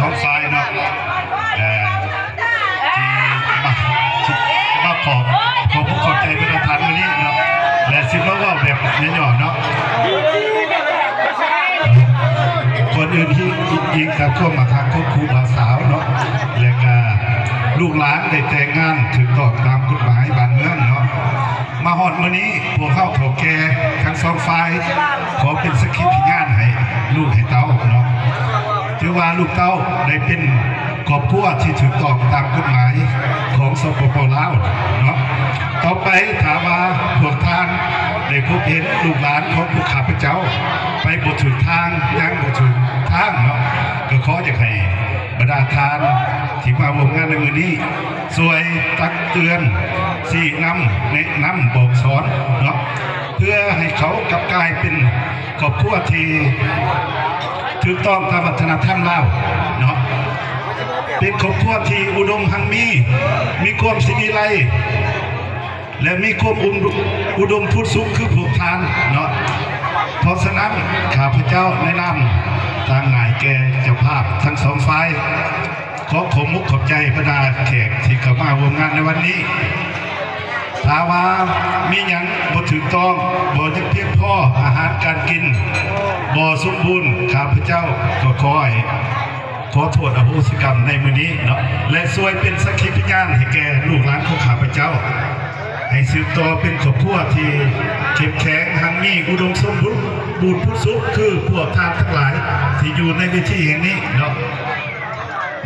ສອງຝ່າຍເນາະ ແລະ ທີ່ມາ ທີ່ມາຂອບ ຂອບອົກຂອບໃຈເປັນປະທານມື້ນີ້ເນາະ ແລະ ຊິມາເວົ້າແບບຫຍໍ້ໆເນາະ. ກ່ອນອື່ນທີ່ອີງຕາມຄວາມມາທາງຂອງຄູບ່າວສາວເນາະ ແລະກະລູກຫຼານໄດ້ແຕ່ງງານຖືກຕ້ອງຕາມກົດໝາຍບ້ານເມືອງເນາະ. ມາຮອດມື້ນີ້ ພວກເຮົາເຖົ້າແກ່ທັງສອງຝ່າຍ ຂໍເປັນສັກຂີພະຍານໃຫ້ລູກໃຫ້ເຕົ້າເນາະ. ຖືວ່າລູກເຕົ້າໄດ້ເປັນຄອບຄົວທີ່ຖືກຕ້ອງຕາມກົດໝາຍຂອງ ສປປ ລາວເນາະ. ຕໍ່ໄປຖ້າວ່າພວກທ່ານໄດ້ພົບເຫັນລູກຫຼານຂອງພວກຂ້າພະເຈົ້າ ໄປບໍ່ຖືກທາງ ຍ່າງບໍ່ຖືກທາງເນາະ ກໍຂໍຢາກໃຫ້ບັນດາທ່ານທີ່ມາຮ່ວມງານໃນມື້ນີ້ ຊ່ວຍຕັກເຕືອນ ຊີ້ນຳ ແນະນຳ ບອກສອນເນາະ ເພື່ອໃຫ້ເຂົາກັບກາຍເປັນຄອບຄົວທີ່ຖືກຕ້ອງຕາມວັດທະນະທຳລາວເນາະ ເປັນຄອບຄົວທີ່ອຸດົມຮັ່ງມີ ມີຄວາມສີວິໄລ ແລະ ມີຄວາມອຸ ອຸດົມຜຸດສຸກຄືພວກທ່ານເນາະ. ເພາະສະນັ້ນ ຂ້າພະເຈົ້າໃນນາມທາງນາຍແກ່ເຈົ້າພາບທັງສອງຝ່າຍ ຂໍຂອບອົກຂອບໃຈບັນດາແຂກທີ່ເຂົ້າມາຮ່ວມງານໃນວັນນີ້. ຖ້າວ່າມີຫຍັງບໍ່ຖືກຕ້ອງ ບໍ່ຍັງພຽງພໍ ອາຫານການກິນບໍ່ສົມບູນ ຂ້າພະເຈົ້າກໍຂໍໃຫ້ ຂໍໂທດອະໂຫສິກຳໃນມື້ນີ້ເນາະ ແລະ ຊ່ວຍເປັນສັກຂີພະຍານໃຫ້ແກ່ລູກຫຼານຂອງຂ້າພະເຈົ້າ ໃຫ້ສືບຕໍ່ເປັນຄອບຄົວທີ່ເຂັ້ມແຂງ ຮັ່ງມີ ອຸດົມສົມບູນ ບູນຜຸດສຸກ ຄືພວກທ່ານທັງຫຼາຍທີ່ຢູ່ໃນເວທີແຫ່ງນີ້ເນາະ.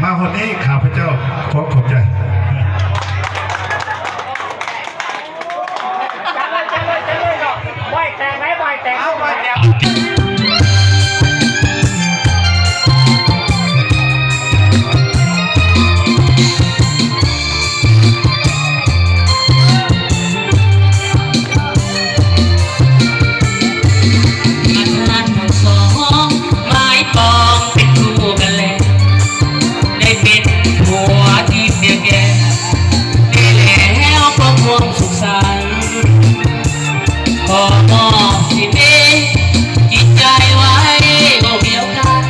ມາຮອດນີ້ ຂ້າພະເຈົ້າຂໍຂອບໃຈ. ອັນທັງສອງໝາຍປອງເປັນຄູ່ກັນແລ ໄດ້ເປັນຜົວທີມດຽວແກ່ ແນ່ແລ້ວຄວາມສຸກສັນ ຂໍມອບຊີວິດຈິດໃຈໄວ້ ບໍ່ມີໂອກາດ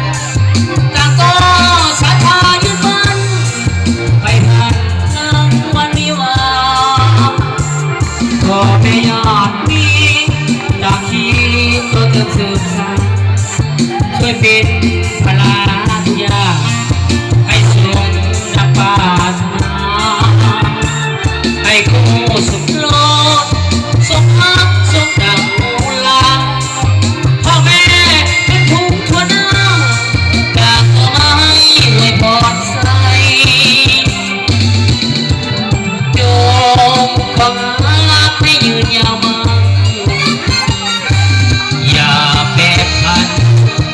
ຕ່າງກໍສັດທາຍຶດໝັ້ນ ໄປຫາເຖິງວັນວິວາ ຂໍແມ່ຍາດມີ ຕາຄີກໍຈະສືບສານ ຊ່ວຍເປັນພະລາທຸກຢ່າງ ໃຫ້ສົມດັ່ງປາດຖະໜາ ໃຫ້ຄູ່ສົມລົດ ສົມຮັກສົມດັ່ງມູນລາ ພໍ່ແມ່ເປັນທຸກທົ່ວໜ້າ ກາຂໍມາໃຫ້ອວຍພອນໃສ່ ຈົ່ງຄວາມຮັກໃຫ້ຍືນຍາວມາ ຢ່າແປພັນ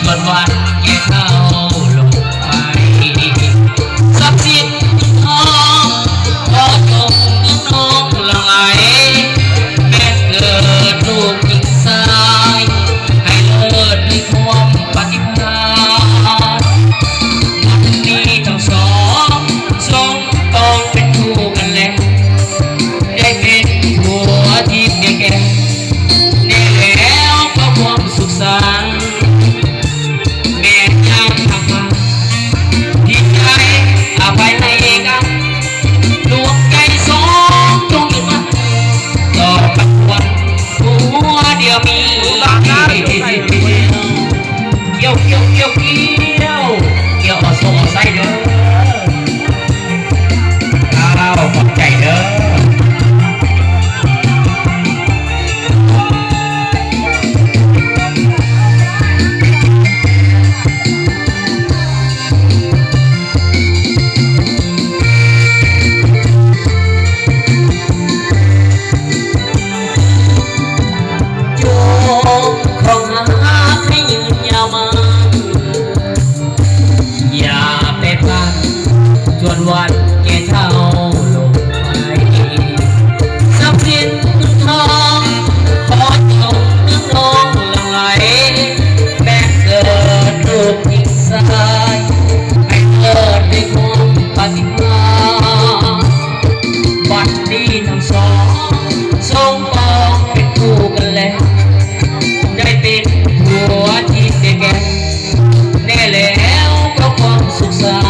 ຈົນວັນແກ່ເຖົ້າລົງໄປ ຊັບສິນເງິນທອງ ຂໍຈົ່ງເງິນນອງຫຼັ່ງໄຫຼ ແມ່ນເກີດລູກຍິງຊາຍ ໃຫ້ເລີດມີຄວາມປະຕິພານ ມັນມີທັງສອງ ສົມປອງເປັນຄູ່ກັນແລ ໄດ້ເປັນຜົວທີມດຽວແກ່ ແນ່ແລ້ວກໍຄວາມສຸກສັນ ແມ່ນຍາມທຳມາ ທີ່ໃຈອະໄພໃຫ້ກັນ ດວງໃຈສອງຈົ່ງຍຶດໝັ້ນ ຕໍ່ກັບຄວາມຜົວດຽວມີ ກ່ຽວ ກ່ຽວ ກ່ຽວ ກ່ຽວ ກ່ຽວ ເອົາໂຊກເອົາໄຊເດີ ອ້າວ ຂອບໃຈເດີ. ຈົ່ງຄອງຮັກໃຫ້ຍືນຍາວມານ ຢ່າແປພັນ ຈວນວັນແກ່ເຖົ້າລົງໄປ ຊັບສິນເງິນທອງ ຂໍຈົ່ງເງິນທອງຫຼັ່ງໄຫຼ ແມ່ນເກີດລູກຍິງຊາຍ ໃຫ້ເກີດດ້ວຍຄວາມປາຕິຫານ ບັດນີ້ທັງສອງ ສົມປອງເປັນຄູ່ກັນແລ້ວ ໄດ້ເປັນຜົວທີມດຽວແກ່ ແນ່ແລ້ວກໍຄວາມສຸກສັນ